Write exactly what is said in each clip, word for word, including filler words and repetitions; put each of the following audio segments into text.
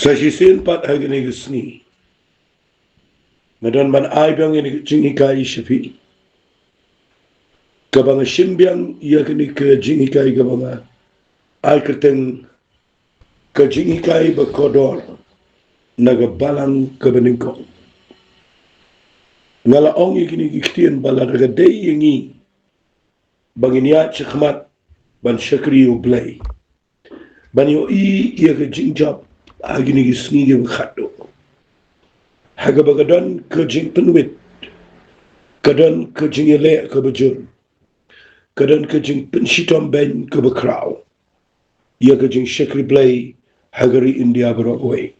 Sa shisien pat ha kane ka sngi, nga don ban ai biang ïa kane ka jinghikai sha phi, kaba nga shim biang ïa kane ka jinghikai kaba nga ai kyrteng ka jinghikai ba kordor na ka balang kaba nyngkong. Nga la ong ïa kine ki ktien ba lada ka dei ïa ngi ba ngin ïaid shakhmat ban shakri ïa U Blei, ban ïohi ïa ka jingjop ha kine ki sngi kiba khatduh, ha kaba ka don ka jingpynwit, ka don ka jingïaleh kaba jur, ka don ka jingpynshitom beiñ kaba khraw ïa ka jingshakri Blei ha ka ri India baroh kawei.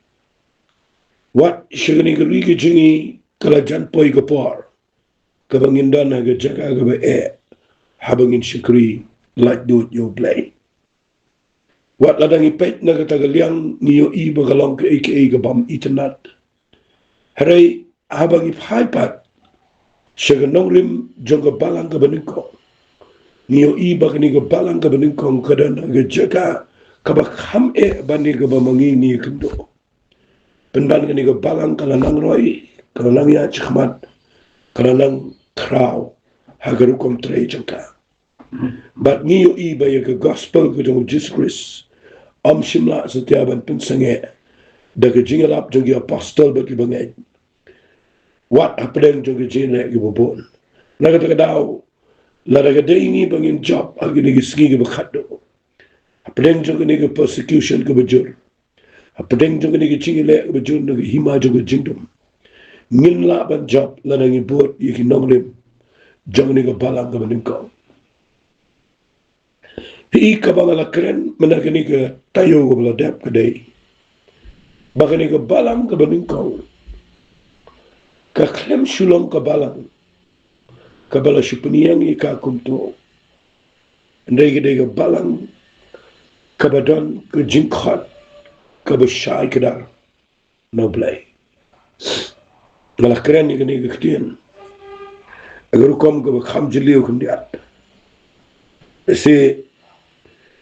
Wat sha kane ka ri ka jong ngi ka la jan poi ka por kaba ngin don ha ka jaka kaba eh, haba ngin shakri laitluid ïa U Blei. Wat lada ngi peit na kata ka liang ngi ïohi ba ka long kaei kaei ka bym itynnad. Hynrei haba ngi phai pat sha ka nongrim jong ka balang kaba nyngkong, ngi ïohi ba kane ka balang kaba nyngkong ka don ha ka jaka kaba kham eh ban ïa kaba ma ngi ngi ïakynduh. Pynban kane ka balang ka la nang roi, ka la nang ïaid shakhmat, ka la nang khraw ha ka rukom trei jong ka. Bad ngi ïohi ba ïa ka gospel ka jong U Jisu Khrist ym shym la satia ban pynsangeh da ka jingïalap jong ki apostol bad ki bangeit, wat hapdeng jong ka jingïaleh kiba bun. Na kata ka daw, lada ka dei ngi ba ngin jop ha kine ki sngi kiba khatduh, hapdeng jong kane ka persecution kaba jur, hapdeng jong kane ka jingïaleh kaba jur na ka hima jong ka jingdum, ngin lah ban jop lada ngi bud ïa ki nongrim jong kane ka balang kaba nyngkong. Phi i, kaba nga la kren mynta kane ka taïew kaba la dep ka dei ba kane ka balang kaba nyngkong ka khlem shu long ka balang kaba la shu pynïeng ïa ka kumto. Hynrei ka dei ka balang kaba don ka jingkhot kaba shai kdar na U Blei. Nga la kren ïa kane ka ktien ha ka rukom kaba kham jylliew khyndiat. Shi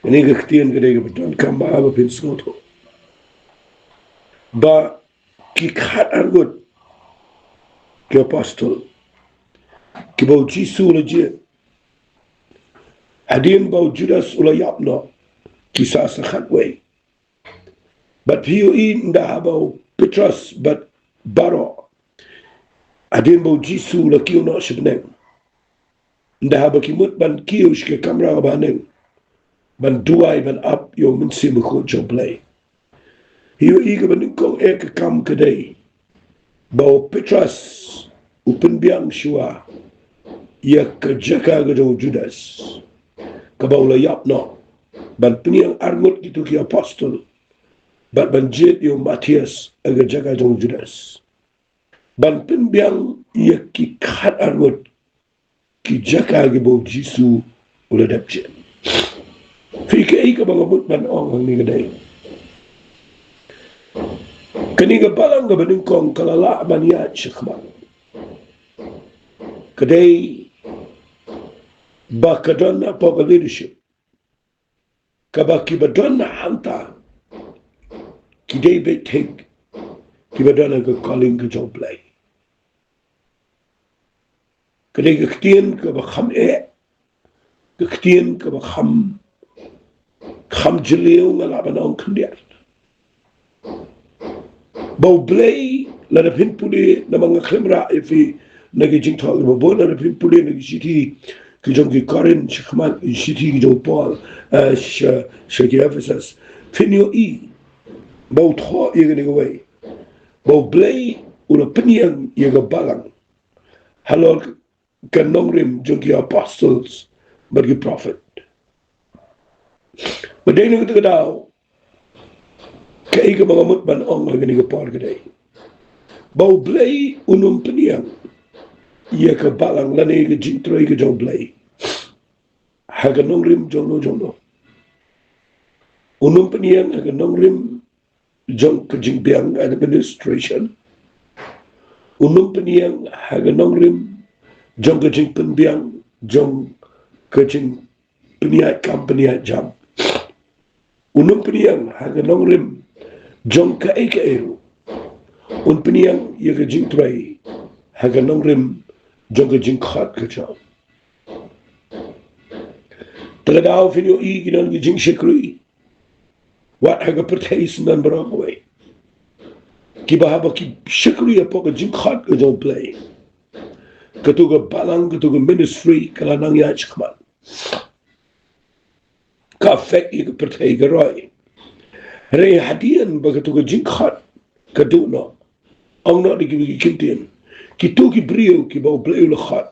kane ka ktien ka dei kaba donkam ba phin sngewthuh ba ki khatar ngut ki apostol kiba U Jisu u la jied, hadien ba u Judas u la ïap noh, ki sa sa khatwei. Bad phi ïohi ynda haba u Petros bad baroh, hadien ba U Jisu u la kiew noh sha bneng, ynda haba ki mut ban kiew sha ka kamra kaba haneng ban duwai, ban ap ïa U Mynsiem Bakhuid jong U Blei, phi ïohi kaba nyngkong eh ka kam ka dei ba u Petros u pynbiang shuwa ïa ka jaka ka jong u Judas, kaba u la ïap noh, ban pynïeng arngut kito ki apostol bad ban jied ïa u Matthias ha ka jaka jong u Judas, ban pynbiang ïa ki khatar ngut ki jaka kiba U Jisu u la dep jied. Phi, kaei kaba nga mut ban ong hangne ka dei, kane ka balang kaba nyngkong ka la lah ban ïaid shakhmat. Ka dei ba ka don hapoh ka leadership kaba kiba don hangta ki dei beit thik kiba don ha ka calling ka jong U Blei. Ka dei ka ktien kaba kham eh, ka ktien kaba kham, kham jylliew, nga lah ban ong khyndiat. Ba U Blei, lada phin pule, namar nga khlem rah ïa phi na ki jingthoh kiba bun, lada phin pule na ki shithi ki jong ki Korinth shakhmat, ki shithi ki jong u Paul, eh, sha, sha ki Ephesus, phin ïohi ba u thoh ïa kane kawei, ba U Blei u la pynïeng ïa ka balang halor ka nongrim jong ki apostles bad ki prophet. Bad dei na kata ka daw, kaei kaba nga mut ban ong ha kane ka por ka dei ba U Blei un ym pynïeng ïa ka balang lane ïa ka jingtrei ka jong U Blei ha ka nongrim jongno jongno. Un ym pynïeng ha ka nongrim jong ka jingbiang, administration. Un ym pynïeng ha ka nongrim jong ka jingpynbiang, jong ka jingpynïaid kam pynïaid jam. Un ym pynïeng ha ka nongrim jong kaei kaei ruh, un pynïeng ïa ka jingtrei ha ka nongrim jong ka jingkhot ka jong. Te ka daw phin ïohi ki don ki jingshakri wat ha ka pyrthei sngewbha baroh kawei, kiba haba ki shakri hapoh ka jingkhot ka jong U Blei, kato ka balang, kato ka ministry ka la nang ïaid shakhmat. Ka affect ïa ka pyrthei ka roi. Hynrei hadien ba kato ka jingkhot ka duh noh, ong noh da kiwei ki ktien, kito ki briew kiba U Blei u la khot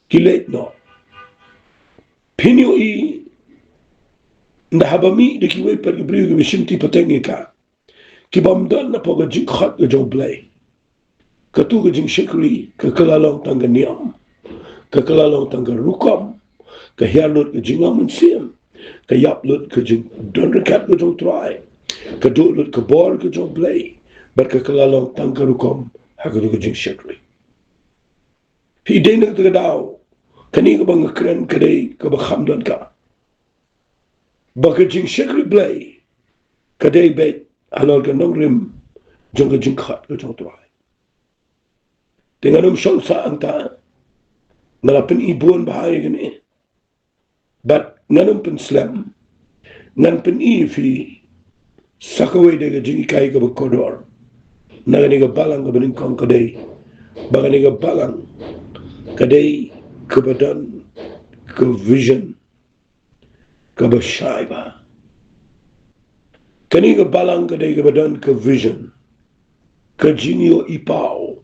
ki leit noh. Phin ïohi, ynda haba mih da kiwei pat ki briew kiba shimti pateng ïa ka, kibym don hapoh ka jingkhot ka jong U Blei, kato ka jingshakri ka kylla long tang ka niam, ka kylla long tang ka rukom, ka hiar lut ka jingïaid mynsiem, ka ïap lut ka jingdon ryngkat ka jong U Trai, ka duh lut ka bor ka jong U Blei, bad ka kylla long tang ka rukom ha kato ka jingshakri. Phi dei na kata ka daw, kane kaba nga kren ka dei kaba kham don ka, ba ka jingshakri Blei ka dei beit halor ka nongrim jong ka jingkhot ka jong U Trai. Te ngan ym shong sah hangta, nga la pyni bun bha ïa kane. Bad ngan ym pynslem, ngan pyni ïa phi sa kawei de ka jinghikai kaba kordor na kane ka balang kaba nyngkong, ka dei ba kane ka balang ka dei kaba don ka vision kaba shai bha. Kane ka balang ka dei kaba don ka vision, ka jingïohi paw,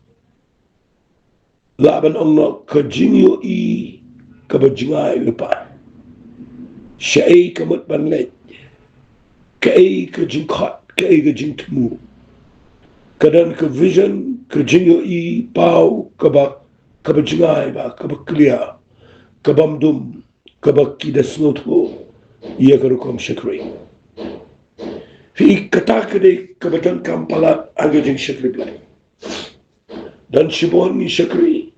lah ban ong noh ka jingïohi kaba jngai lypa. Shaei ka mut ban leit, kaei ka jingkhot, kaei ka jingthmu. Ka don ka vision, ka jingïohi paw kaba, kaba jngai bha, kaba clear, kabym dum, kaba ki da sngewthuh ïa ka rukom shakri. Phi, kata ka dei kaba donkam palat ha ka jingshakri Blei. Don shibun ngi shakri,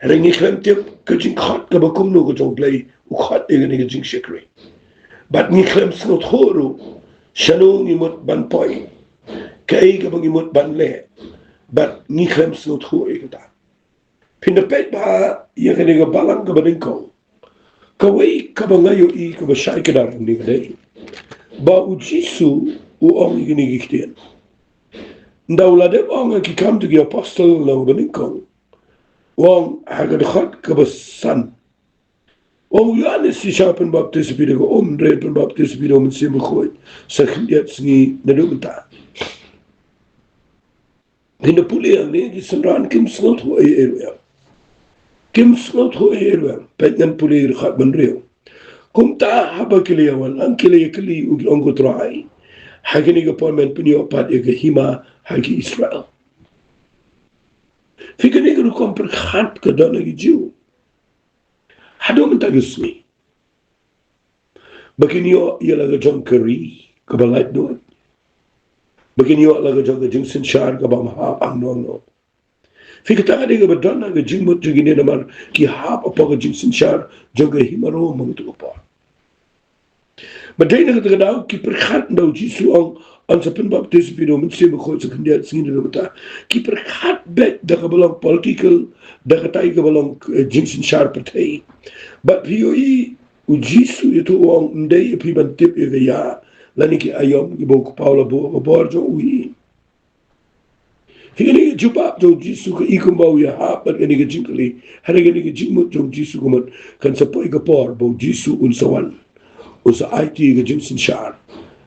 hynrei ngi khlem tip ka jingkhot kaba kumno ka jong U Blei u khot ïa kane ka jingshakri. Bad ngi khlem sngewthuh ruh shano ngi mut ban poi, kaei kaba ngi mut ban leh, bad ngi khlem sngewthuh ïa kata. Phin da peit bha ïa kane ka balang kaba nyngkong, kawei kaba nga ïohi kaba shai kdar hangne ka dei ba U Jisu u ong ïa kine ki ktien. Ynda u la dep ong ha Ki Kam jong ki Apostol lynnong ba nyngkong, u ong ha ka dkhot kaba san, u ong, Ïoannis i shah pynbaptis ïa phi da ka um, hynrei un pynbaptis ïa phi da U Mynsiem Bakhuid sa khyndiat sngi naduh mynta. Phin da pule ïa kine ki synran, kim sngewthuh ei ei ruh ïa. Kim sngewthuh ei ei ruh ïa. Peit, ngan pule ïa ka dkhot ba hynriew. Kumta haba ki la ïawan lang, ki la ïakylli, u ki ong, Ko Trai, ha kane ka por men pynïoh pat ïa ka hima ha ki Israel? Phi, kane ka rukom pyrkhat ka don ha ki Jiw haduh mynta ka sngi, ba kin ïoh ïa la ka jong ka ri kaba laitluid, ba kin ïoh la ka jong ka jingsynshar kaba ym hap hangno hangno. Phi, kata ka dei kaba don ha ka jingmut jong kine, namar ki hap hapoh ka jingsynshar jong ka hima Rom ha kato ka por. Bad dei na kata ka daw ki pyrkhat, ynda U Jisu u ong, un sa pynbaptis ïa phi da U Mynsiem Bakhuid sa khyndiat sngi naduh mynta, ki pyrkhat beit da kaba long political, da katai kaba long, eh, jingsynshar pyrthei. Bad phi ïohi, U Jisu ïathuh, u ong, ym dei ïa phi ban tip ïa ka ïa lane ki aïom kiba U Kpa u la buh ha ka bor jong u hi. Hi kane ka jubab jong U Jisu ka i kumba u ïahap bad kane ka jingkylli. Hynrei kane ka jingmut jong U Jisu ka mut kan sa poi ka por ba U Jisu un sa wan, un sa aiti ka jingsynshar,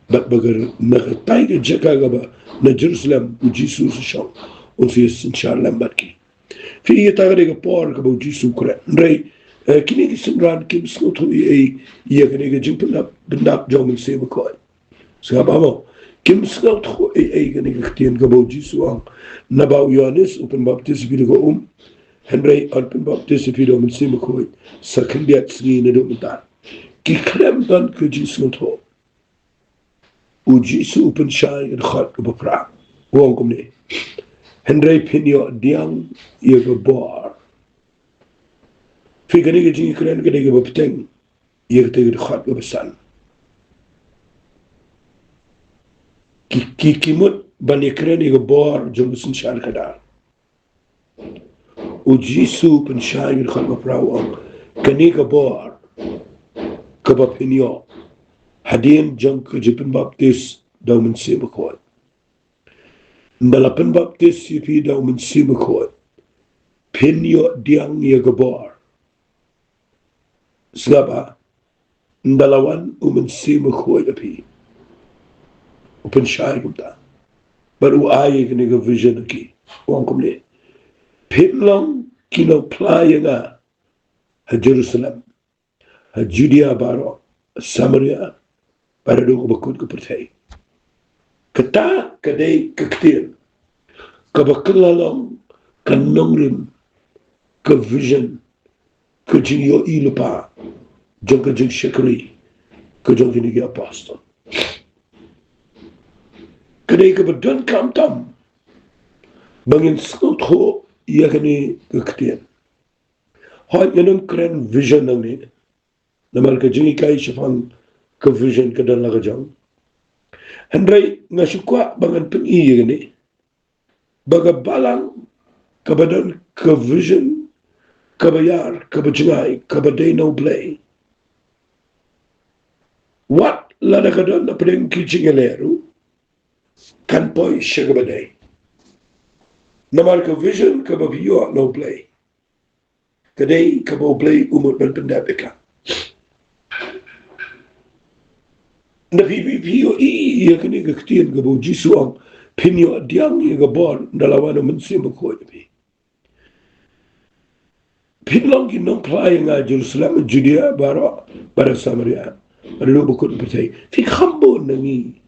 bad ba ka, na katai ka jaka kaba na Jerusalem U Jisu un sa shong, un sa ïasynshar lem bad ki. Phi, ïa kata ka dei ka por kaba U Jisu u kren. Hynrei, eh, kine ki synran kim sngewthuh ei ei ïa kane ka jingpyndap, pyndap jong U Mynsiem Bakhuid. Sngap, amo, kim sngewthuh ei ei ïa kane ka ktien kaba U Jisu u ong, naba u Ïoannis u pynbaptis ïa phi da ka um, hynrei un pynbaptis ïa phi da U Mynsiem Bakhuid sa khyndiat sngi naduh mynta. Ki khlem don ka jingsngewthuh. U Jisu u pynshai ka dkhot kaba phra, u ong kumne, hynrei phin ïoh pdiang ïa ka bor. Phi, kane ka jingkren ka dei kaba bteng ïa kata ka dkhot kaba san. ki, ki, ki mut ban ïakren ïa ka bor jong ka synshar khadar. U Jisu pynshai ïa ka dkhot ba phra, u ong, kane ka bor kaba phin ïoh hadien jong ka jingpynbaptis da u Mynsiem Bakhuid. Ynda la pynbaptis ïa phi da u Mynsiem Bakhuid, phin ïoh pdiang ïa ka bor. Sngap ba, ynda la wan u Mynsiem Bakhuid ha phi, u pynshai kumta. Bad u ai ïa kane ka vision ha ki, u ong kumne: Phin long ki nongphla ïa nga ha Jerusalem, ha Judea baroh, Samaria, bad haduh kaba kut ka pyrthei. Kata ka dei ka ktien kaba kylla long ka nongrim, ka vision, ka jingïohi lypa jong ka jingshakri ka jong kine ki apostol. Ka dei kaba donkam tam ba ngin sngewthuh ïa kane ka ktien. Hooid, ngan ym kren vision nangne, namar ka jinghikai shaphang ka vision ka don la ka jong. Hynrei nga shu kwah ba ngan pyni ïa kane, ba ka balang kaba don ka vision kaba ïar, kaba jngai, kaba dei na U Blei, wat lada ka don hapdeng ki jingïaleh ruh, kan poi sha kaba dei. Namar ka vision kaba phi ïoh na U Blei, ka dei kaba U Blei u mut ban pyndep ïa ka. Ynda phi, phi, phi ïohi ïa kane ka ktien kaba u Jisu u ong, phin ïoh pdiang ïa ka bor ynda la wan u Mynsiem Bakhuid ha phi. Phin long ki nongphla ïa nga ha Jerusalem, Judea baroh, bad ha Samaria, bad haduh kaba kut ka pyrthei. Phi kham bun na ngi,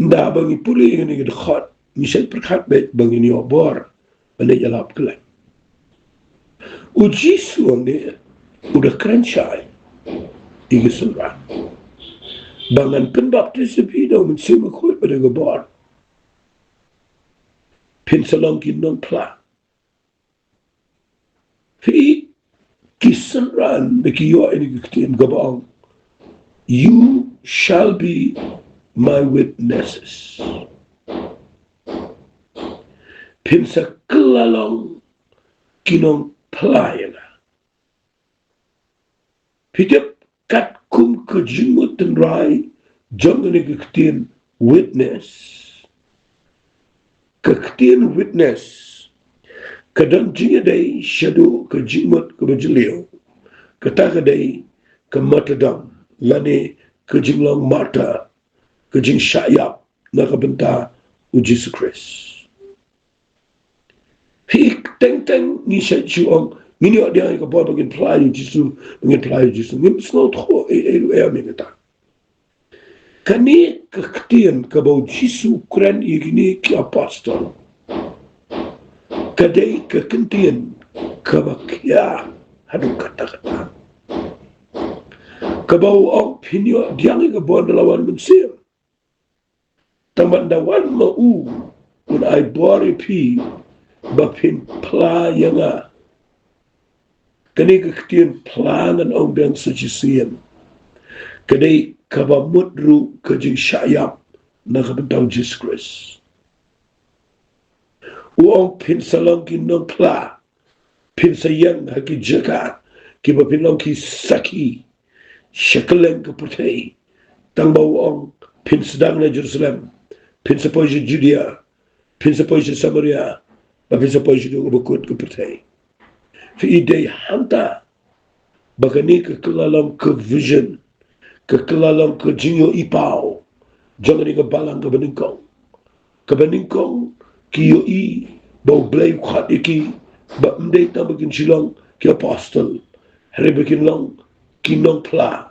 ynda ba ngi pule ïa kane ka dkhot, ngi shait pyrkhat beit ba ngin ïoh bor ban ïalap kylleng. U Jisu u ong ne, u da kren shai ïa ki synran ba ngan pynbaptis ïa phi da u Mynsiem Bakhuid bad da ka bor. Phin sa long ki nongphla. Phi, ki synran ba ki ïoh ïa kane ka ktien kaba ong, "You shall be my witnesses." Phin sa kylla long ki nongphla ïa nga. Phi tip, katkum ka jingmut tynrai jong kane ka ktien witness. Ka ktien witness ka don jingïadei shaduh ka jingmut kaba jylliew. Kata ka dei ka martyrdom, lane ka jinglong martyr, ka jingshah ïap na ka bynta u Jisu Khrist. Phi, teng teng ngi shait shu ong, ngin ïoh pdiang ïa ka bor ba ngin phla ïa u Jisu, ba ngin phla ïa u Jisu. Ngim sngewthuh ei ei ruh ïa kata. Kane ka ktien kaba u Jisu u kren ïa kine ki apostol, ka dei ka ktien kaba khia haduh katta katta. Kaba u ong, phin ïoh pdiang ïa ka bor ynda la wan u Mynsiem. Tang ba ynda wan ma u, un ai bor ïa phi ba phin phla ïa nga. Kane ka ktien phla ngan ong biang sa shisien, ka dei kaba mut ruh ka jingshah ïap na ka bynta u Jisu Khrist. U ong, phin sa long ki nongphla, phin sa ïeng ha ki jaka kiba phin long ki sakhi sha kylleng ka pyrthei. Tang ba u ong, phin sdang na Jerusalem, phin sa poi sha Judea, phin sa poi sha Samaria, bad phin sa poi shaduh kaba kut ka pyrthei. Phi, dei hangta ba kane ka kylla long ka vision, ka kylla long ka jingïohi paw jong kane ka balang kaba nyngkong. Kaba nyngkong ki ïohi ba U Blei u khot ïa ki ba ym dei tang ba kin shu long ki apostol, hynrei ba kin long ki nongphla,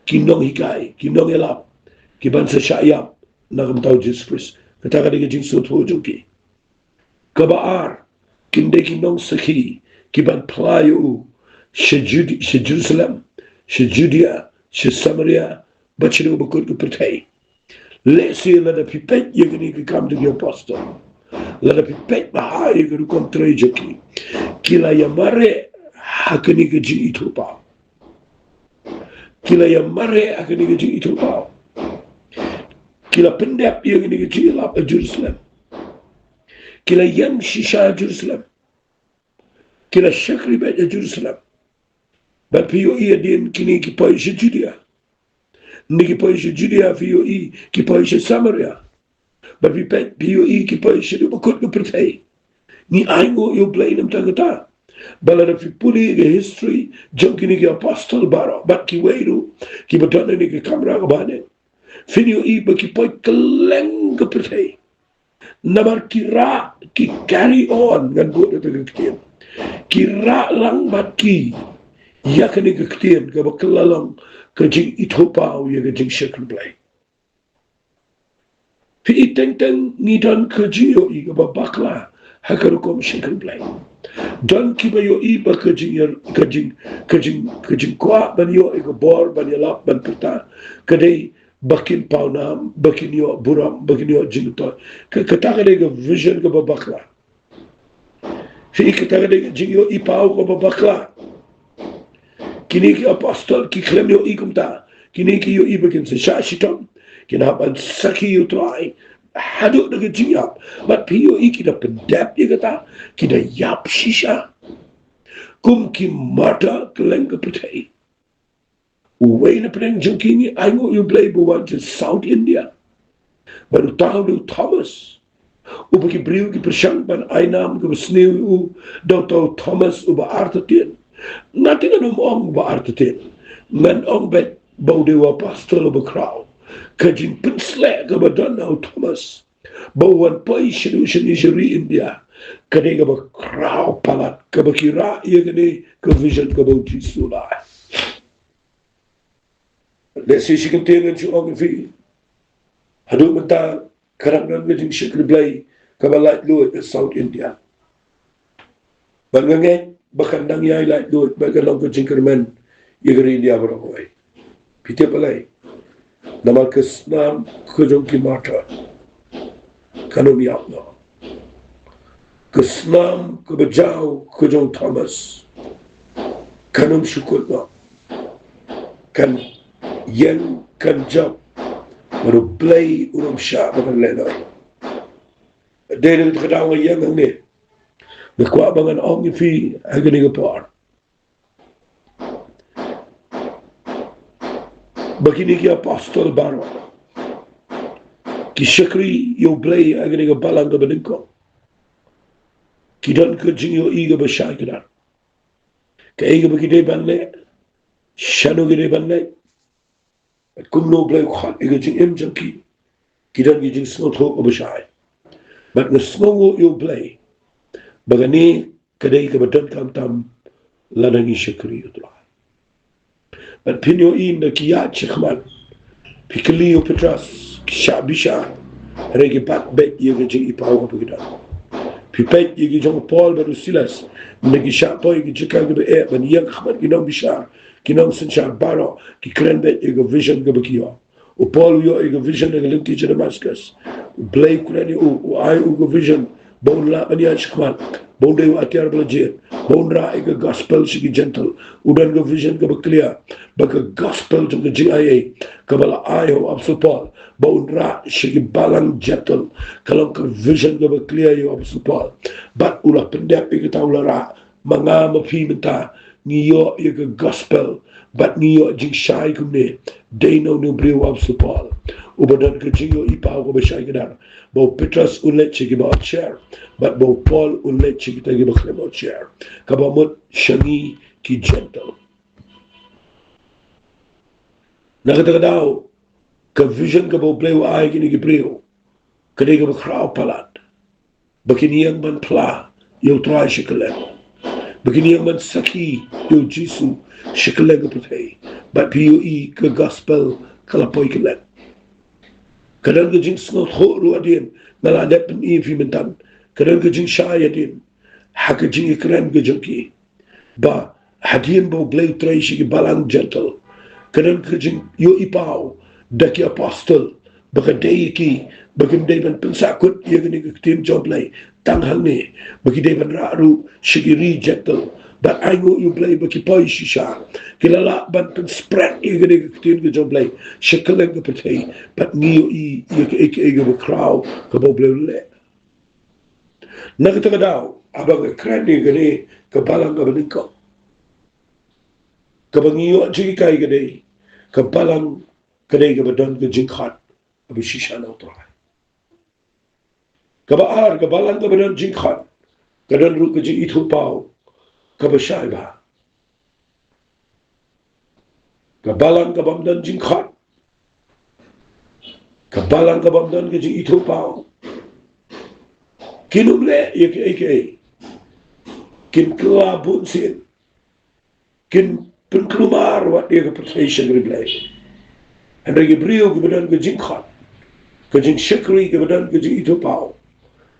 ki nonghikai, ki nongïalap, ki ban sa shah ïap na ka bynta u Jisu Khrist. Kata ka dei ka jingsngewthuh jong ki. Kaba ar, kin dei ki nongsakhi ki ban phla ïa u sha Judi-, sha Jerusalem, sha Judea, sha Samaria, bad shaduh ba kut ka pyrthei. Lehse lada phi peit ïa kane ka Kam jong ki Apostol, lada phi peit bha ïa ka rukom trei jong ki, ki la ïa mareh ha kane ka jingithuhpaw. Ki la ïa mareh ha kane ka jingithuhpaw. Ki la pyndep ïa kine ki jingïalap ha Jerusalem. Ki la ïeng shisha ha Jerusalem. Ki la shakri beit ha Jerusalem. Bad phi ïohi hadien kine ki poi sha Judea. Ngi ki poi sha Judea, phi ïohi ki poi sha Samaria. Bad phi peit, phi ïohi ki poi sha dewbakut ka pyrthei. Ngi ainguh ïa U Blei namar kata. Ba lada phi pule ïa ka history jong kine ki apostol baroh bad kiwei ruh kiba don ha kane ka kamra kaba ha ne, phin ïohi ba ki poi kylleng ka pyrthei. Namar ki rah, ki carry on, ngan bud da ka ktien. Ki rah lang bad ki ïa kane ka ktien kaba kylla long ka jingithuhpaw ïa ka jingshakri Blei. Phi i, teng teng ngi don ka jingïohi kaba bakla ha ka rukom shakri Blei. Don kiba ïohi ba ka jing, ka jing, ka jing, ka jingkwah ban ïoh ïa ka bor ban ïalap ban pyrta ka dei ba kin pawnam, ba kin ïoh burom, ba kin ïoh jingmyntoi. Ka, kata ka dei ka vision kaba bakla. Phi i, kata ka dei ka jingïohi paw kaba bakla. Kine ki apostol ki khlem ïohi kumta. Kine ki ïohi ba kin sa shah shitom, kin hap ban sakhi ïa U Trai haduh da ka jingïap. Bad phi ïohi ki da pyndep ïa kata, ki da ïap shisha kum ki martyr kylleng ka pyrthei. Uwei na pdeng jong ki ngi ainguh ïa U Blei ba u wan sha South India. Bad uta u dei u Thomas. Uba ki briew ki pyrshang ban ai nam kaba sniew ïa u da uta u Thomas uba artatien. Nga te ngan ym ong uba artatien. Ngan ong beit ba u dei u apostol uba khraw. Ka jingpynsleh kaba don ha u Thomas ba u wan poi shaduh shane sha ri India, ka dei kaba khraw palat, kaba ki rah ïa kane ka vision kaba U Jisu u la ai. Lehse shi kyntien ngan shu ong ïa phi. Haduh mynta ka dang don ka jingshakri Blei kaba laitluid ha South India. Bad nga ngeit ba kan dang ïai laitluid, bad kan long ka jingkyrmen ïa ka ri India baroh kawei. Phi tip balei? Namar ka snam ka jong ki martyr kan ym ïap noh. Ka snam kaba jaw ka jong Thomas kan ym shu kut noh. Kan ïeng, kan jop. Bad U Blei un ym shah ba kan leh noh. Dei na kata ka daw nga ïeng hangne. Nga kwah ba ngan ong ïa phi ha kane ka por ba kine ki apostol baroh ki shakri ïa U Blei ha kane ka balang kaba nyngkong, ki don ka jingïohi kaba shai kdar. Kaei kaba ki dei ban leh, shano ki dei ban leh, bad kumno U Blei u khot ïa ka jingim jong ki, ki don ki jingsngewthuh kaba shai. Bad nga sngewnguh ïa U Blei ba kane ka dei kaba donkam tam lada ngi shakri ïa U Trai. Bad phin ïohi ynda ki ïaid shakhmat, phi kylli ïa u Petros, ki shah bishar, hynrei ki bat beit ïa ka jingipaw kaba ki don. Phi peit ïa ki jong u Paul bad u Silas, ynda ki shah poi ïa ki jaka kiba eh ban ïeng ha khmat ki nongbishar, ki nongsynshar baroh, ki kren beit ïa ka vision kaba ki ïoh. U Paul u ïoh ïa ka vision ha ka lynti sha Damascus. U Blei u kren ïa u, u ai u ka vision ba un lah ban ïaid shakhmat, ba un dei u atiar ba la jied, ba un rah ïa ka gospel sha ki Jentil. U don ka vision kaba clear ba ka gospel jong ka jingai ei kaba la ai ha u Apostol Paul ba un rah sha ki balang Jentil, ka long ka vision kaba clear ïa u Apostol Paul. Bad u la pyndep ïa kata, u la rah. Ma nga ma phi mynta ngi ïoh ïa ka gospel bad ngi ïoh jingshai kumne. Dei na une u briew u Apostol Paul uba don ka jingïohi paw kaba shai kdar, ba u Petros un leit sha kiba ot sher bad ba u Paul un leit sha kita kiba khlem ot sher, kaba mut sha ngi ki Jentil. Na kata ka daw ka vision kaba U Blei u ai kine ki briew ka dei kaba khraw palat. Ba kin ïeng ban phla ïa U Trai sha kylleng. Ba kin ïeng ban sakhi ïa U Jisu sha kylleng ka pyrthei. Bad phi ïohi ka gospel ka la poi kylleng. Ka don ka jingsngewthuh ruh hadien, nga la dep pyni ïa phi mynta. Ka don ka jingshai hadien ha ka jingïakren ka jong ki. Ba hadien ba U Blei u trei sha ki balang Jentil, ka don ka jingïohi paw da ki apostol ba ka dei ïa ki ba kim dei ban pynsahkut ïa kane ka ktien jong U Blei tang hangne, ba ki dei ban rah ruh sha ki ri Jentil, Bad ai nguh ïa U Blei ba ki poi shisha, ki la lah ban pynspread ïa kane ka ktien ka jong U Blei sha kylleng ka pyrthei. Bad ngi ïohi ïa kaei kaei kaba khraw kaba U Blei u leh. Na kata ka daw, haba nga kren ïa kane ka balang kaba nyngkong, kaba ngi ïoh jinghikai ka dei ka balang ka dei kaba don ka jingkhot kaba shisha na U Trai. Kaba ar, ka balang kaba don jingkhot ka don ruh ka jingithuhpaw kaba shai bha. Ka balang kabym don jingkhot, ka balang kabym don ka jingithuhpaw, kin ym leh ïa kaei kaei. Kin kylla bunsien, kin pynkulmar wat ïa ka pyrthei shakri Blei. Hynrei ki briew kiba don ka jingkhot, ka jingshakri, kiba don ka jingithuhpaw,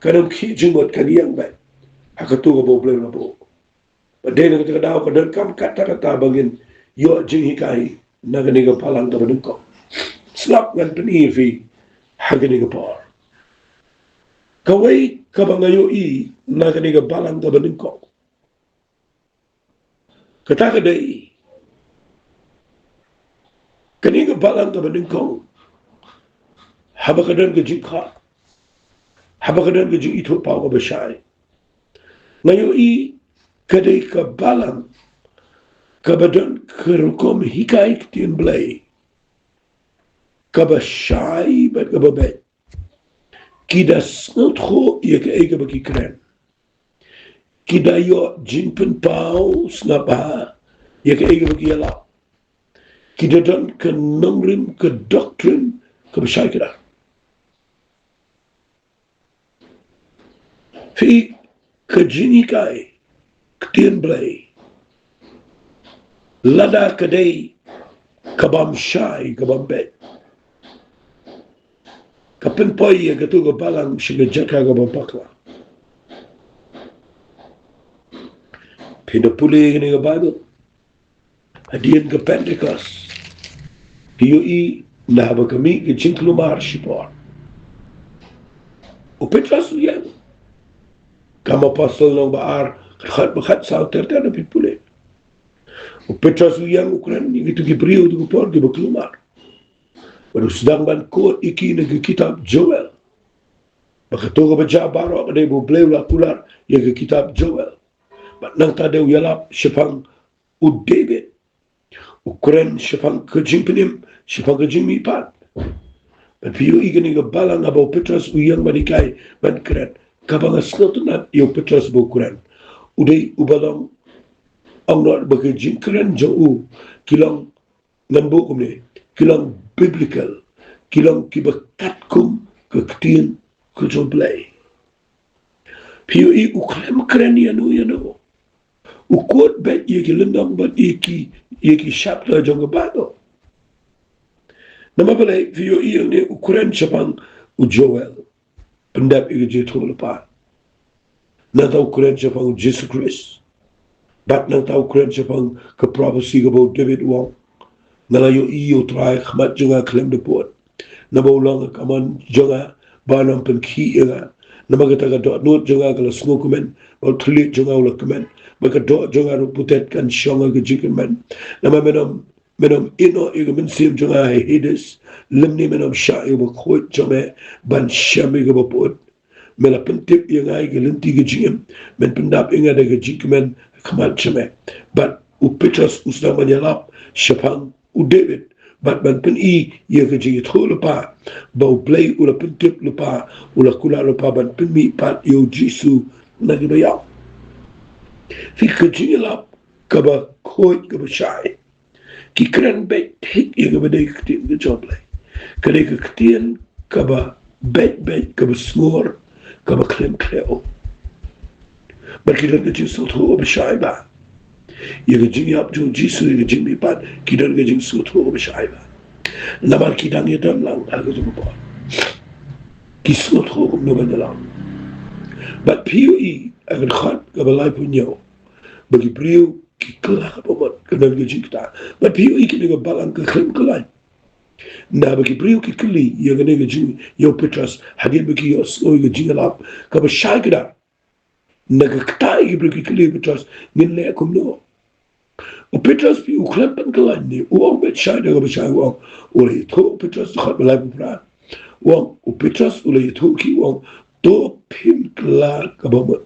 kan ym khih jingmut, kan ïeng beit ha kato kaba U Blei u la buh. Bad dei na kata ka daw ka donkam katta katta ba ngin ïoh jinghikai na kane ka balang kaba nyngkong. Sngap, ngan pyni ïa phi ha kane ka por kawei kaba nga ïohi na kane ka balang kaba nyngkong. Kata ka dei, kane ka balang kaba nyngkong, haba ka don ka jingkhot, haba ka don ka jingithuhpaw kaba shai, nga ïohi ka dei ka balang kaba don ka rukom hikai ktien Blei kaba shai bad kaba beit. Ki da sngewthuh ïa kaei kaba ki kren. Ki da ïoh jingpynpaw sngap bha ïa kaei kaba ki ïalap. Ki da don ka nongrim, ka doctrine kaba shai kdar. Phi, ka jinghikai ktien Blei, lada ka dei kabym shai, kabym beit, ka pynpoi ïa kato ka balang sha ka jaka kaba bakla. Phi da pule kane ka Baibl, hadien ka Pentekost, phi ïohi, na haba ka mih ka jingkulmar shipor, u Petros u ïeng. Kam Apostol lynnong ba ar, khatkhat bad khatsaw, ter ter, da phi pule, u Petros u ïeng, u kren ïa kito ki briew, kito ki por kiba kulmar. Bad u sdang ban quote ïa ki na ka kitab Joel. Ba kato kaba jia baroh ka dei ba U Blei u la kular ïa ka kitab Joel. Bad nangta dei u ïalap shaphang u David. U kren shaphang ka jingpynim, shaphang ka jingmihpat. Bad phi ïohi kane ka balang haba u Petros u ïeng ban hikai, ban kren, kaba nga sngewtynnat ïa u Petros ba u kren, u dei uba long, ong noh ba ki jingkren jong u ki long, ngan buh kumne, ki long biblical, ki long kiba katkum ka ktien ka jong U Blei. Phi ïohi u khlem kren ïano ïano. U quote beit ïa ki lynnong bad ïa ki, ïa ki chapter jong ka Baibl. Namar balei? Phi ïohi hangne u kren shaphang u Joel, pyndep ïa ka jingïathuhlypa. Nangta u kren shaphang u Jisu Khrist. Bad nangta u kren shaphang ka prophecy kaba u David u ong, nga la ïohi ïa u Trai ha khmat jong nga khlem da pud. Naba u long ka kamon jong nga ba un ym pynkhih ïa nga. Namar kata ka dohnud jong nga ka la sngewkmen, bad u thylliej jong nga u la kmen. Bad ka doh jong nga ruh putet kan shong ha ka jingkmen. Namar men ym, men ym ïehnoh ïa ka mynsiem jong nga ha Hades, lymne men ym shah ïa u bakhuid jong me ban shem ïa kaba pud. Me la pyntip ïa nga ïa ka lynti ka jingim, men pyndap ïa nga da ka jingkmen ha khmat jong me. Bad u Petros u sdang ban ïalap shaphang u David, bad ban pyni ïa ka jingïathuhlypa ba U Blei u la pyntip lypa, u la kular lypa ban pynmihpat ïa u Jisu na kiba ïap. Phi, ka jingïalap kaba khuid, kaba shai, ki kren beit thik ïa kaba dei ka ktien ka jong U Blei. Ka dei ka ktien kaba beit beit, kaba sngur, kaba khlem khleh. Bad ki don ka jingsngewthuh kaba shai bha ïa ka jingïap jong u Jisu, ïa ka jingmihpat, ki don ka jingsngewthuh kaba shai bha. Namar ki dang ïadon lang ha ka jingpang, ki sngewthuh kumno ban ïalam. Bad phi ïohi ha ka dkhot kaba laiphew hynñiew, ba ki briew ki kylla ka bamut, ka don ka jingkta. Bad phi ïohi kane ka balang ka khlem kylla. Naba ki briew ki kylli ïa kane ka jing, ïa u Petros, hadien ba ki ïohsngew ïa ka jingïalap kaba shai kdar. Na ka kata ïa ki briew ki kylli ïa u Petros, ngin leh kumno? U Petros phi u khlem pynkylla ne, u ong beit shai da kaba shai, u ong, u la ïathuh u Petros, dkhot ba laiphew phra. U ong, u Petros u la ïathuh ki, u ong, to phin kylla kaba mut.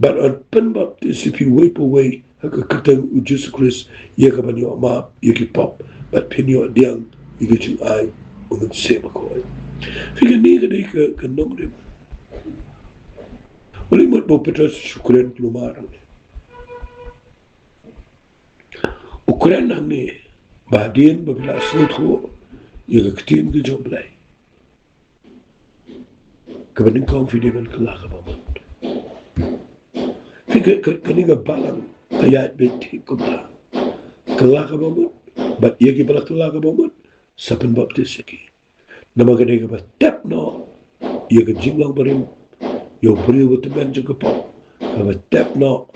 Bad yn pynbaptis ïa phi uwei pa uwei ha ka kyrteng u Jisu Khrist ïa kaban ïoh map ïa ki pop, bad phin ïoh pdiang ïa ka jingai u Mynsiem Bakhuid. Phi, kane ka dei ka, ka nongrim. U la mut ba u Petros u kren kulmar hangne. U kren hangne ba hadien ba phi la sngewthuh ïa ka ktien ka jong U Blei, kaba nyngkong phi dei ban kylla kaba mut. Phi, ka, ka, kane ka balang ka ïaid beit thik kumta. Kylla kaba mut, bad ïa kiba la kylla kaba mut, sa pynbaptis ïa ki. Namar ka dei kaba tep noh ïa ka jinglong barim ïa u briew ba tymmen jong ka pop, kaba tep noh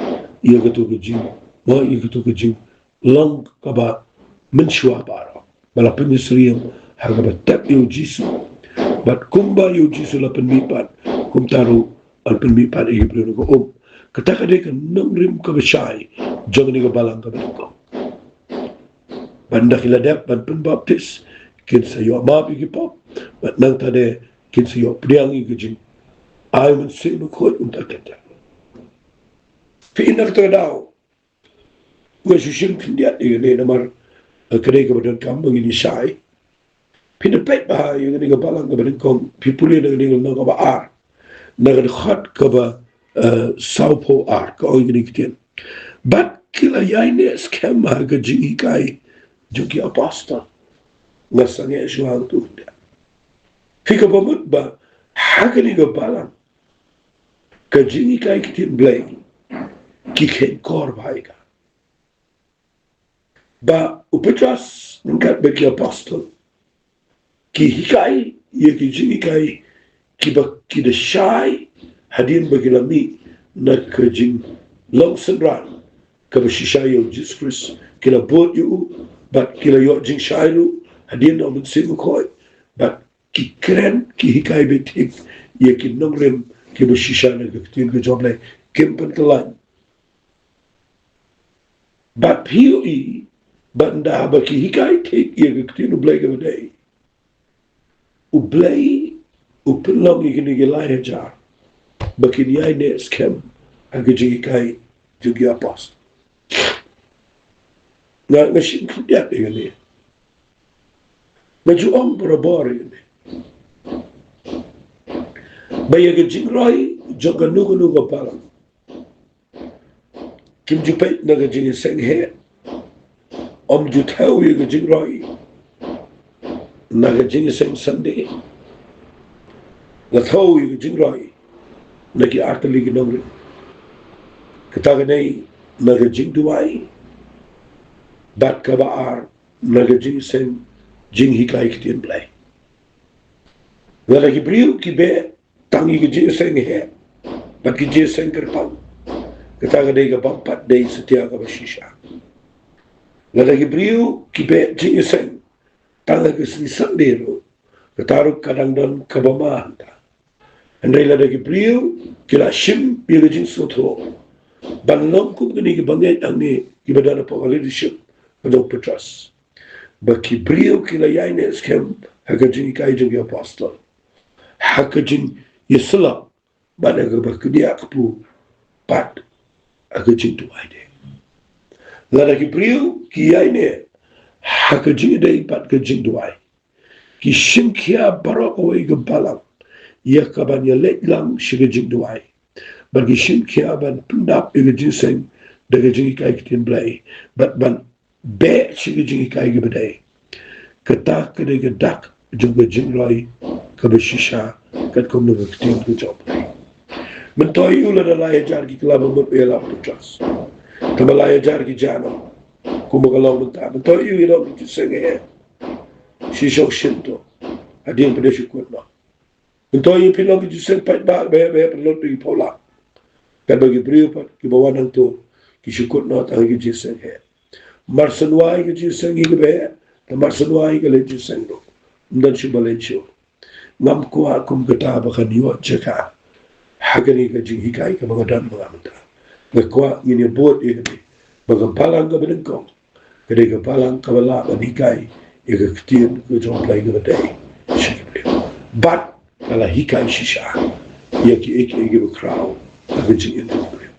ïa kato ka jing, mo, ïa kato ka jinglong kaba mynshuwa baroh, ba la pynïasyriem ha kaba tep ïa u Jisu. Bad kumba ïa u Jisu la pynmihpat, kumta ruh yn pynmihpat ïa ki briew na ka um. Kata ka dei ka nongrim kaba shai jong kane ka balang kaba nyngkong. Bad ynda ki la dep ban pynbaptis, kin sa ïoh map ïa ki pop, bad nangta de kin sa ïoh pdiang ïa ka jingai u Mynsiem Bakhuid, kumta kumta. Phi, na kata ka daw nga shu shim khyndiat ïa kane namar, eh, ka dei kaba donkam ba ngin ïa shai. Phin da peit bha ïa kane ka balang kaba nyngkong, phi pule na kane ka lynnong kaba ar, na ka dkhot kaba, eh, sawphew ar, ka ong ïa kane ka ktien: Bad ki la ïaineh skhem ha ka jinghikai jong ki apostol. Nga sangeh shuwa hangto khyndiat. Phi, kaba mut ba ha kane ka balang ka jinghikai ktien Blei ki kheiñ kor bha ïa ka. Ba u Petros ryngkat bad ki apostol ki hikai ïa ki jinghikai kiba ki da shai hadien ba ki la mih na ka jinglong synran kaba shisha ïa u Jisu Khrist. Ki la bud ïa u, bad ki la ïoh jingshai ruh hadien na u Mynsiem Bakhuid, bad ki kren, ki hikai beit thik ïa ki nongrim kiba shisha na ka ktien ka jong U Blei, kim pynkylla. Bad phi ïohi, bad ynda haba ki hikai thik ïa ka ktien U Blei kaba dei, U Blei u pynlong ïa kine ki lai hajar ba kin ïaineh skhem ha ka jinghikai jong ki apostol. Nga, nga shim khyndiat ïa kane. Nga ju ong barabor ïa kane, ba ïa ka jingroi jong kano kano ka balang, kim ju peit na ka jingïaseng heh, ym ju thew ïa ka jingroi na ka jingïaseng Sunday. La thew ïa ka jingroi na ki artylli ki nongrim. Kata ka dei na ka jingduwai, bad kaba ar na ka jingïaseng jinghikai ktien Blei. Lada ki briew ki beh tang ïa ka jingïaseng heh bad ka jingïaseng kyrpang, kata ka dei ka bym pat dei satia kaba shisha. Lada ki briew ki beh jingïaseng tang ha ka sngi Sunday ruh, kata ruh ka dang don kaba ma hangta. Hynrei lada ki briew ki la shim ïa ka jingsngewthuh ban long kum kine kiba ngeit hangne, kiba don hapoh ka leadership ka jong u Petros, ba ki briew ki la ïaineh skhem ha ka jinghikai jong ki apostol, ha ka jingïasyllok, bad ha kaba kdiah kpu pat ha ka jingduwai de. Lada ki briew ki ïaineh ha ka jingïadei bad ka jingduwai, ki shim khia baroh kawei ka balang ïa kaban ïaleit lang sha ka jingduwai, bad ki shim khia ban pyndap ïa ka jingïaseng da ka jinghikai ktien Blei, bad ban beh sha ka jinghikai kaba dei. Kata ka dei ka dak jong ka jingroi kaba shisha, katkum na ka ktien ka jong U Blei. Myntoi ïa u, lada lai hajar ki kylla ba mut, ïa la u Petros, tangba lai hajar ki jah noh, kumba ka long mynta. Myntoi ïa u, ïa la u, ki jingïaseng heh, shishong shyntur, hadien ba dei shu kut noh. Myntoi ïa u, phin long ki jingïaseng paidbah ba heh ba heh, pynlut da ki phew lak. Katba ki briew pat kiba wan hangto ki shu kut noh tang ha ki jingïaseng heh. Marshen wai ka jingïaseng ïa kiba heh, te marshen wai ka leit jingïaseng ruh. Ym don shuh ba leit shuh. Ngam kwah kum kata ba kan ïoh jaka Ha kane ka jinghikai kaba nga don mynta, nga kwah ngin ïa bud ïa kane ba ka balang kaba nyngkong ka dei ka balang kaba lah ban hikai ïa ka ktien ka jong U Blei kaba dei sha ki briew. Bad ka la hikai shisha ïa kiei kiei kiba khraw ha ka jingim ka briew.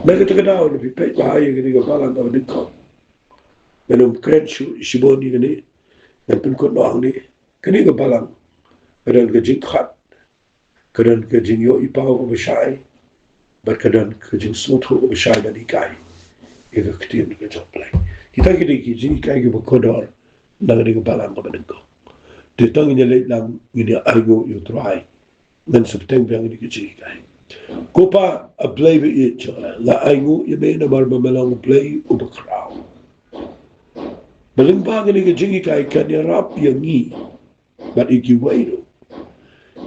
Na kata ka daw, lada phi peit bha ïa kane ka balang kaba nyngkong, ngan ym kren shu shibun ïa kane, ngan pynkut noh hangne. Kane ka balang ka don ka jingkhot, ka don ka jingïohi paw kaba shai, bad ka don ka jingsngewthuh kaba shai ban hikai ïa ka ktien ka jong U Blei. Kita ki dei ki jinghikai kiba kordor na kane ka balang kaba nyngkong. Te tang ngin ïa leit lang, ngin ïa ainguh ïa U Trai. Ngan sa bteng biang ïa kane ka jinghikai. Ko Pa, A Blei ba ïeit jong nga, nga ainguh ïa me namar ba me long U Blei uba khraw. Ba lyngba kane ka jinghikai kan ïarap ïa ngi bad ïa kiwei ruh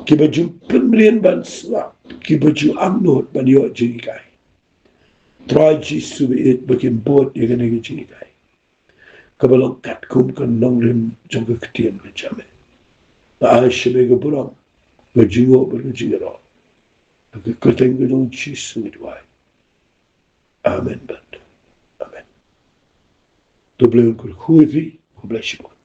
kiba ju pynmlien ban sngap, kiba ju angnud ban ïoh jinghikai. Trai Jisu ba ïeit, ba kin bud ïa kane ka jinghikai kaba long katkum ka nongrim jong ka ktien ka jong me. Nga ai sha me ka burom, ka jingnguh bad ka jingïaroh. Ha ka kyrteng ka jong U Jisu nga duwai. Amen bad amen. To U Blei un kyrkhu ïa phi. Khublei shibun.